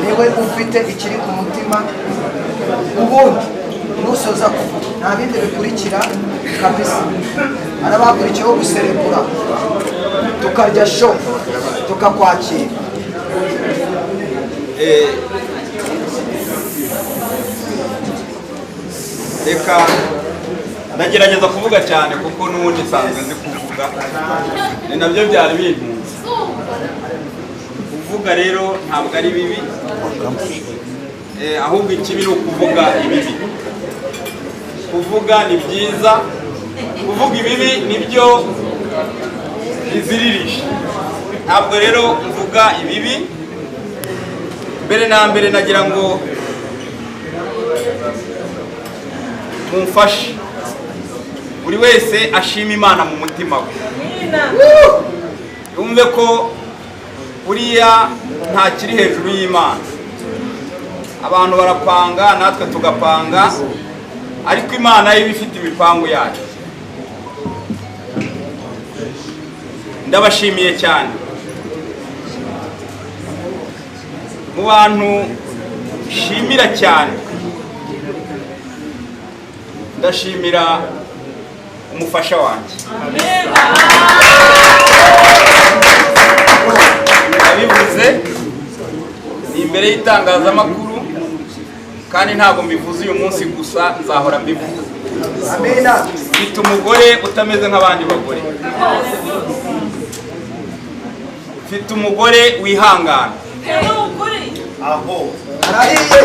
Niwe ufite ikiri ku mutima. Ubundi nusoza kuvuga, nta bindi bikurikira kabisa. Harabakurikiyeho guserebura, tukarya show, tukakwakira. Reka ndagerageza kuvuga cyane kuko n'ubundi nsanzwe nzi kuvuga, ni nabyo byari bintunze. Kuvuga rero ntabwo ari bibi, ahubwo ikibi ni ukuvuga ibibi. Kuvuga ni byiza, kuvuga ibibi nibyo biziririje. Ntabwo rero mvuga ibibi. Mbere na mbere nagira ngo mumfashe, buri wese ashima Imana mu mutima we, yumve ko buriya nta kiri hejuru y'Imana. Abantu barapanga, natwe tugapanga, ariko Imana yo iba ifite imipango yayo. Ndabashimiye cyane. Mu bantu nshimira cyane, ndashimira umufasha wanjye. Ndabivuze ni imbere y'itangazamakuru, kandi ntabwo mbivuze uyu munsi gusa, nzahora mbivuga. Amina. Mfite umugore utameze nk'abandi bagore, mfite umugore wihangana. Arahiye.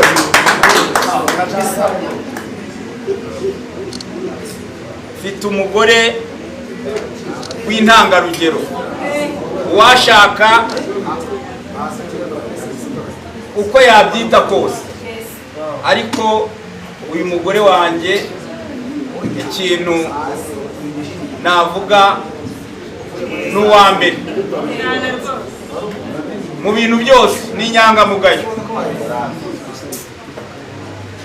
Mfite umugore w'intangarugero, uwashaka uko yabyita kose, ariko uyu mugore wanjye ikintu navuga ni uwa mbere mu bintu byose, ni inyangamugayo.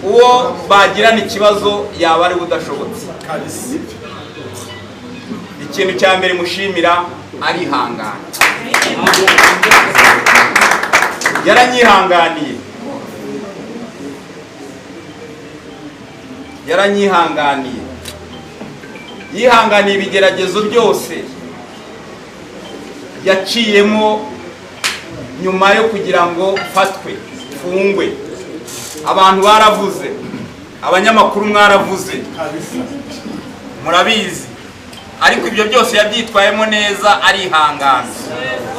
Uwo bagirana ikibazo yaba ari udashobotse. Ikintu cya mbere mushimira, arihangana. Yaranyihanganiye, yaranyihanganiye, yihanganiye ibigeragezo byose yaciyemo nyuma yo kugira ngo mfatwe mfungwe. Abantu baravuze, abanyamakuru mwaravuze, murabizi, ariko ibyo byose yabyitwayemo neza, arihangana.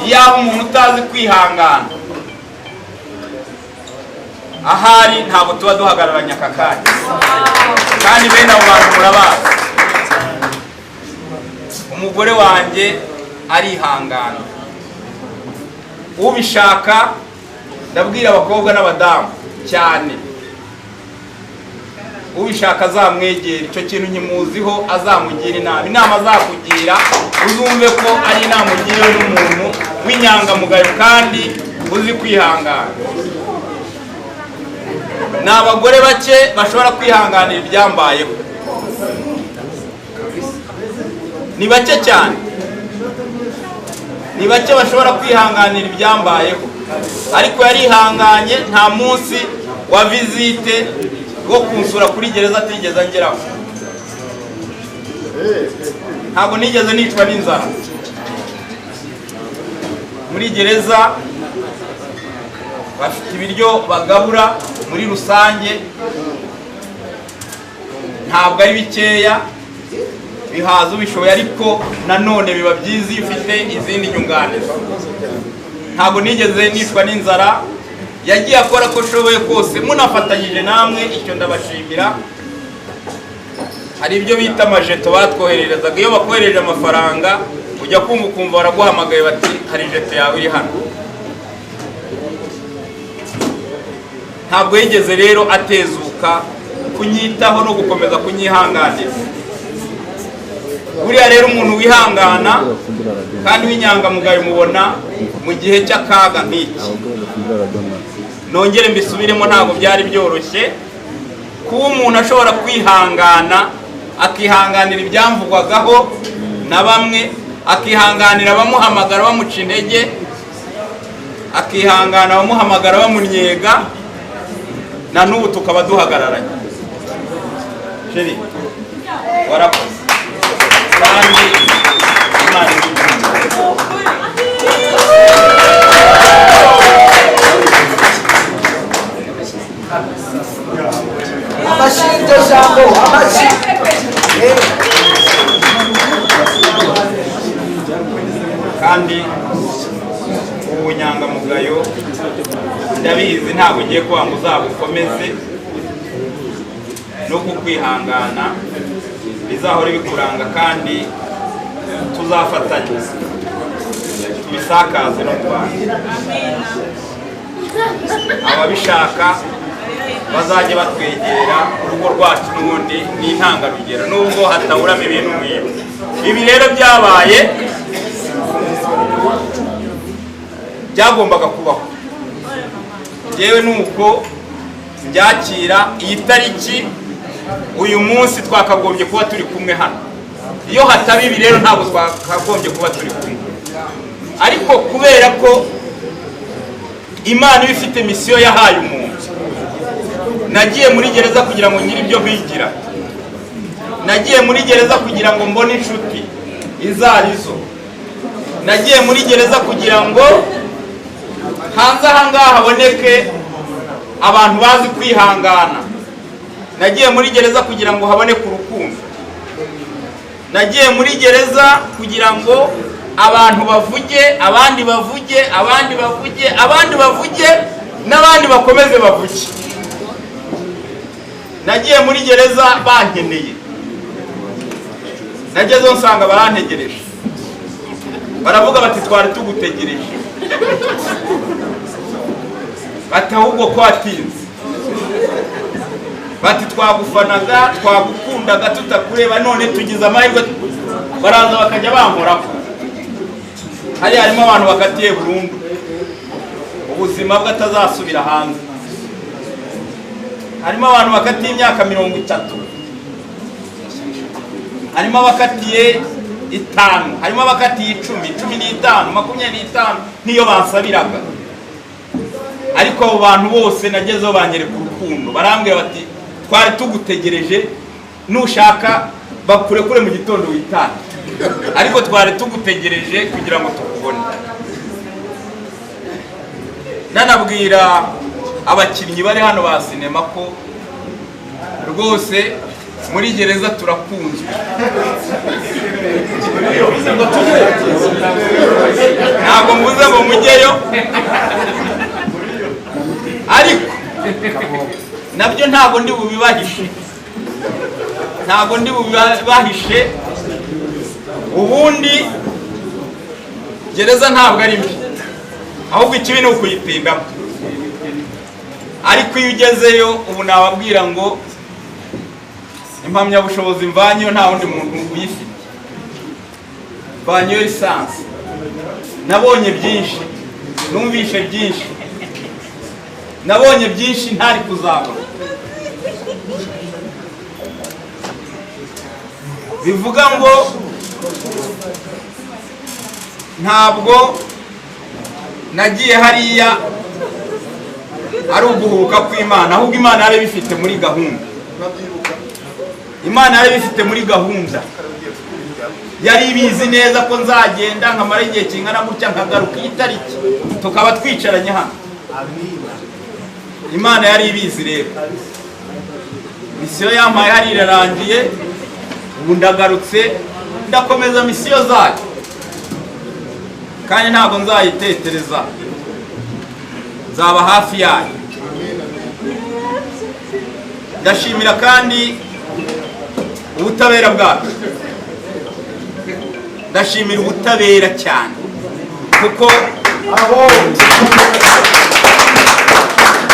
Iyaba umuntu utazi kwihangana ahari, ntabwo tuba duhagararanye aka kanya, kandi bene abo bantu murabazi. Umugore wanjye arihangana. Ubishaka, ndabwira abakobwa n'abadamu cyane, ubishaka azamwegera, icyo kintu nkimuziho, azamugira inama. Inama azakugira uzumve ko ari inama ugiriwe n'umuntu w'inyangamugayo kandi uzi kwihangana. Ni abagore bake bashobora kwihanganira ibyambayeho, ni bake cyane, ni bake bashobora kwihanganira ibyambayeho, ariko yarihanganye. Nta munsi wa visite wo kunsura kuri gereza atigeze angeraho. Ntabwo nigeze nicwa n'inzara muri gereza. Bafite ibiryo bagabura muri rusange, ntabwo ari bikeya, bihaza ubishoboye, ariko nanone biba byiza iyo ufite izindi nyunganizi. Ntabwo nigeze nicwa n'inzara. Yagiye akora ko ashoboye kose, munafatanyije namwe, icyo ndabashimira. Hari ibyo bita amajeto batwohererezaga. Iyo bakohereje amafaranga, ujya kumva ukumva baraguhamagaye bati hari jeto yawe iri hano. Ntabwo yigeze rero atezuka kunyitaho no gukomeza kunyihanganira. Buriya rero umuntu wihangana kandi w'inyangamugayo mubona mu gihe cy'akaga nk'iki. Nongere mbisubiremo, ntabwo byari byoroshye kuba umuntu ashobora kwihangana, akihanganira ibyamvugwagaho na bamwe, akihanganira abamuhamagara bamuca intege. akihangana abamuhamagara bamunyega, na n'ubu tukaba duhagararanye. Chéri, warakoze kandi Imana igukunde. Amashyi y'iryo jambo, amashyi. Kandi ubunyangamugayo ndabizi, ntabwo ugiye kuba ngo uzabukomeze no kukwihangana bizahora bikuranga, kandi tuzafatanya tubisakaze no mu bantu. Ababishaka bazajye batwegera, urugo rwacu n'ubundi ni intangarugero nubwo hataburamo ibintu nk'ibi. Ibi rero byabaye byagombaga kubaho. Yewe nuko byakira iyi tariki uyu munsi twakagombye kuba turi kumwe hano. Iyo hataba ibi rero ntabwo twakagombye kuba turi kumwe, ariko kubera ko Imana iba ifite misiyo yahaye umuntu, nagiye muri gereza kugira ngo ngire ibyo bigira, nagiye muri gereza kugira ngo mbone inshuti izarizo, nagiye muri gereza kugira ngo hanze aha ngaha haboneke abantu bazi kwihangana, nagiye muri gereza kugira ngo haboneke urukundo, nagiye muri gereza kugira ngo abantu bavuge, abandi bavuge, abandi bavuge, abandi bavuge, n'abandi bakomeze bavuge. Nagiye muri gereza bankeneye, nagezeho nsanga barantegereje, baravuga bati twari tugutegereje, bati ahubwo ko watinze, bati twagufanaga, twagukundaga tutakureba, none tugize amahirwe. Baraza bakajya bankoraho. Hariya harimo abantu bakatiye burundu ubuzima bwe atazasubira hanze, harimo abantu bakatiye imyaka 30, harimo abakatiye 5, harimo abakatiye 10, 15, 25, niyo bansabiraga. Ariko abo bantu bose nagezeho banyereka urukundo, barambwira bati twari tugutegereje, nushaka bakurekure mu gitondo witane, ariko twari tugutegereje kugira ngo tukubone. Nanabwira abakinnyi bari hano ba sinema ko rwose muri gereza turakunzwe. Ntabwo mvuze ngo mujyeyo, ariko nabyo ntabwo ndi bubibahishe, ntabwo ndi bubibahishe. Ubundi gereza ntabwo ari mbi, ahubwo ikibi ni ukuyipingamo. Ariko iyo ugezeyo ubu nababwira ngo impamyabushobozi mvanyeyo nta wundi muntu uyifite, mvanyeyo lisansi, nabonye byinshi, numvishe byinshi, nabonye byinshi ntari kuzabona. Bivuga ngo ntabwo nagiye hariya ari uguhubuka kw'Imana, ahubwo Imana yari ibifite muri gahunda. Imana yari ibifite muri gahunda, yari ibizi neza ko nzagenda nkamara igihe kingana gutya nkagaruka iyi tariki tukaba twicaranye hano. Imana yari ibizi rero. Misiyo yampaye hari irarangiye, ubu ndagarutse ndakomeza misiyo zayo, kandi ntabwo nzayitetereza, nzaba hafi yayo. Ndashimira kandi ubutabera bwacu, ndashimira ubutabera cyane, kuko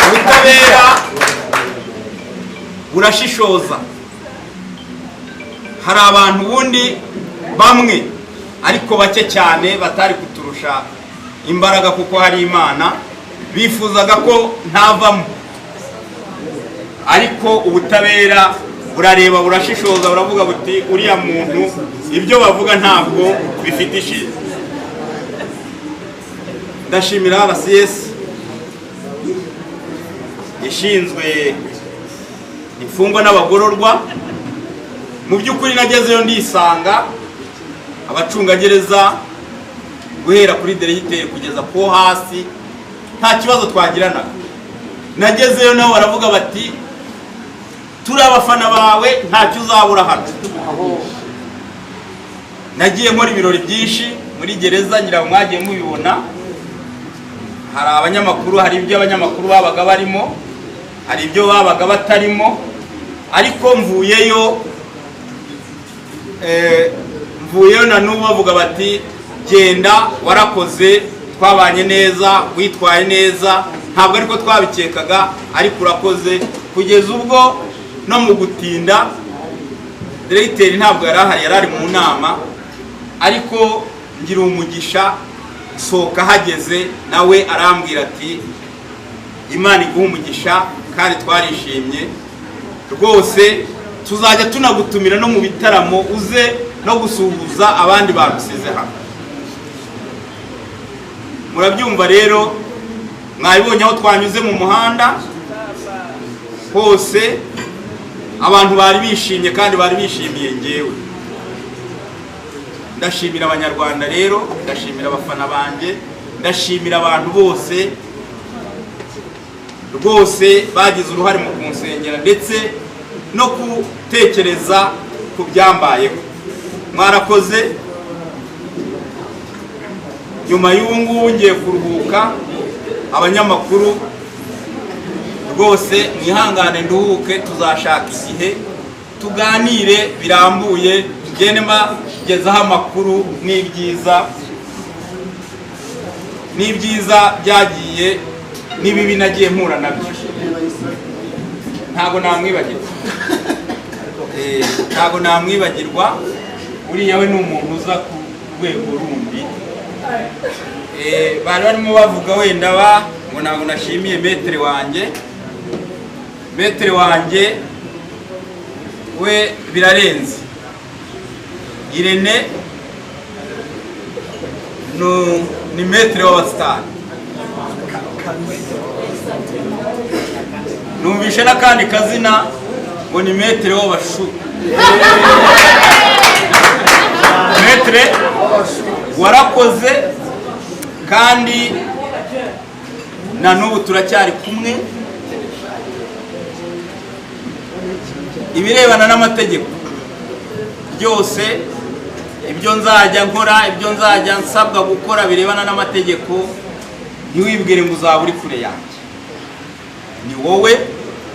ubutabera burashishoza. Hari abantu ubundi bamwe ariko bake cyane batari kuturusha imbaraga, kuko hari Imana, bifuzaga ko ntavamo, ariko ubutabera burareba, burashishoza, buravuga buti uriya muntu ibyo bavuga ntabwo bifite ishize. Ndashimira RCS ishinzwe imfungwa n'abagororwa. Mu by'ukuri nagezeyo ndisanga, abacungagereza guhera kuri diregiteri kugeza ku hasi nta kibazo twagiranaga. Nagezeyo nabo baravuga bati turi abafana bawe, ntacyo uzabura hano. Nagiye nkora ibirori byinshi muri gereza, ngira ngo mwagiye mubibona. Hari abanyamakuru, hari ibyo abanyamakuru babaga barimo, hari ibyo babaga batarimo, ariko mvuyeyo mvuyeyo na n'ubu bavuga bati genda warakoze, twabanye neza, witwaye neza, ntabwo ariko twabikekaga, ariko urakoze. Kugeza ubwo no mu gutinda diregiteri ntabwo yari ahari, yari ari mu nama, ariko ngira umugisha sohoka hageze nawe arambwira ati Imana iguhe umugisha kandi twarishimye rwose, tuzajya tunagutumira no mu bitaramo uze no gusuhuza abandi bagusize hano. Murabyumva rero, mwabibonye aho twanyuze mu muhanda hose abantu bari bishimye kandi bari bishimiye ngewe. Ndashimira abanyarwanda rero, ndashimira abafana banjye, ndashimira abantu bose rwose bagize uruhare mu kunsengera ndetse no gutekereza ku byambayeho. Mwarakoze. Nyuma y'ubu ngubu ngiye kuruhuka. Abanyamakuru rwose mwihangane nduhuke, tuzashaka igihe tuganire birambuye, ngende mbagezaho amakuru n'ibyiza byagiye n'ibibi nagiye mpura nabyo. Ntabwo namwibagirwa, ntabwo namwibagirwa. Uriya we ni umuntu uza ku rwego rundi. Bari barimo bavuga wenda ngo ntabwo nashimiye metere wanjye. Metere wanjye we birarenze. Irene ni metere w'abasitari. Numvishe n'akandi kazina ngo ni metere w'abashu. Metere warakoze kandi na n'ubu turacyari kumwe. Ibirebana n'amategeko byose, ibyo nzajya nkora, ibyo nzajya nsabwa gukora birebana n'amategeko, ntiwibwire ngo uzaba uri kure yanjye. Ni wowe,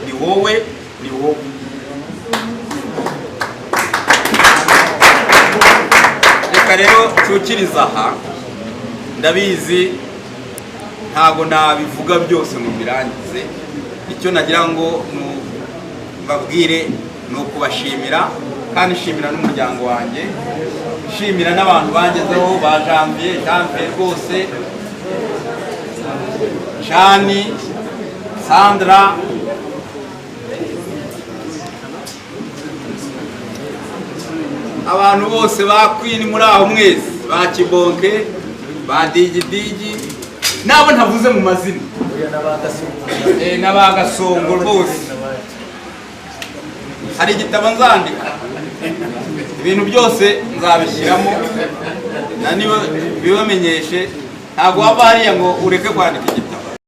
ni wowe, ni wowe. Reka rero ncukirize aha, ndabizi ntabwo nabivuga byose ngo mbirangize. Icyo nagira ngo mbabwire ni ukubashimira, kandi nshimira n'umuryango wanjye, nshimira n'abantu bangezeho ba Janvier, Janvier rwose, Jani, Sandra, abantu bose ba Queen muri aho mwese, ba Kibonke, ba Digidigi, nabo ntavuze mu mazina, n'aba Gasongo rwose. Hari igitabo nzandika, ibintu byose nzabishyiramo, na niba bibamenyeshe, ntabwo wava hariya ngo ureke kwandika igitabo.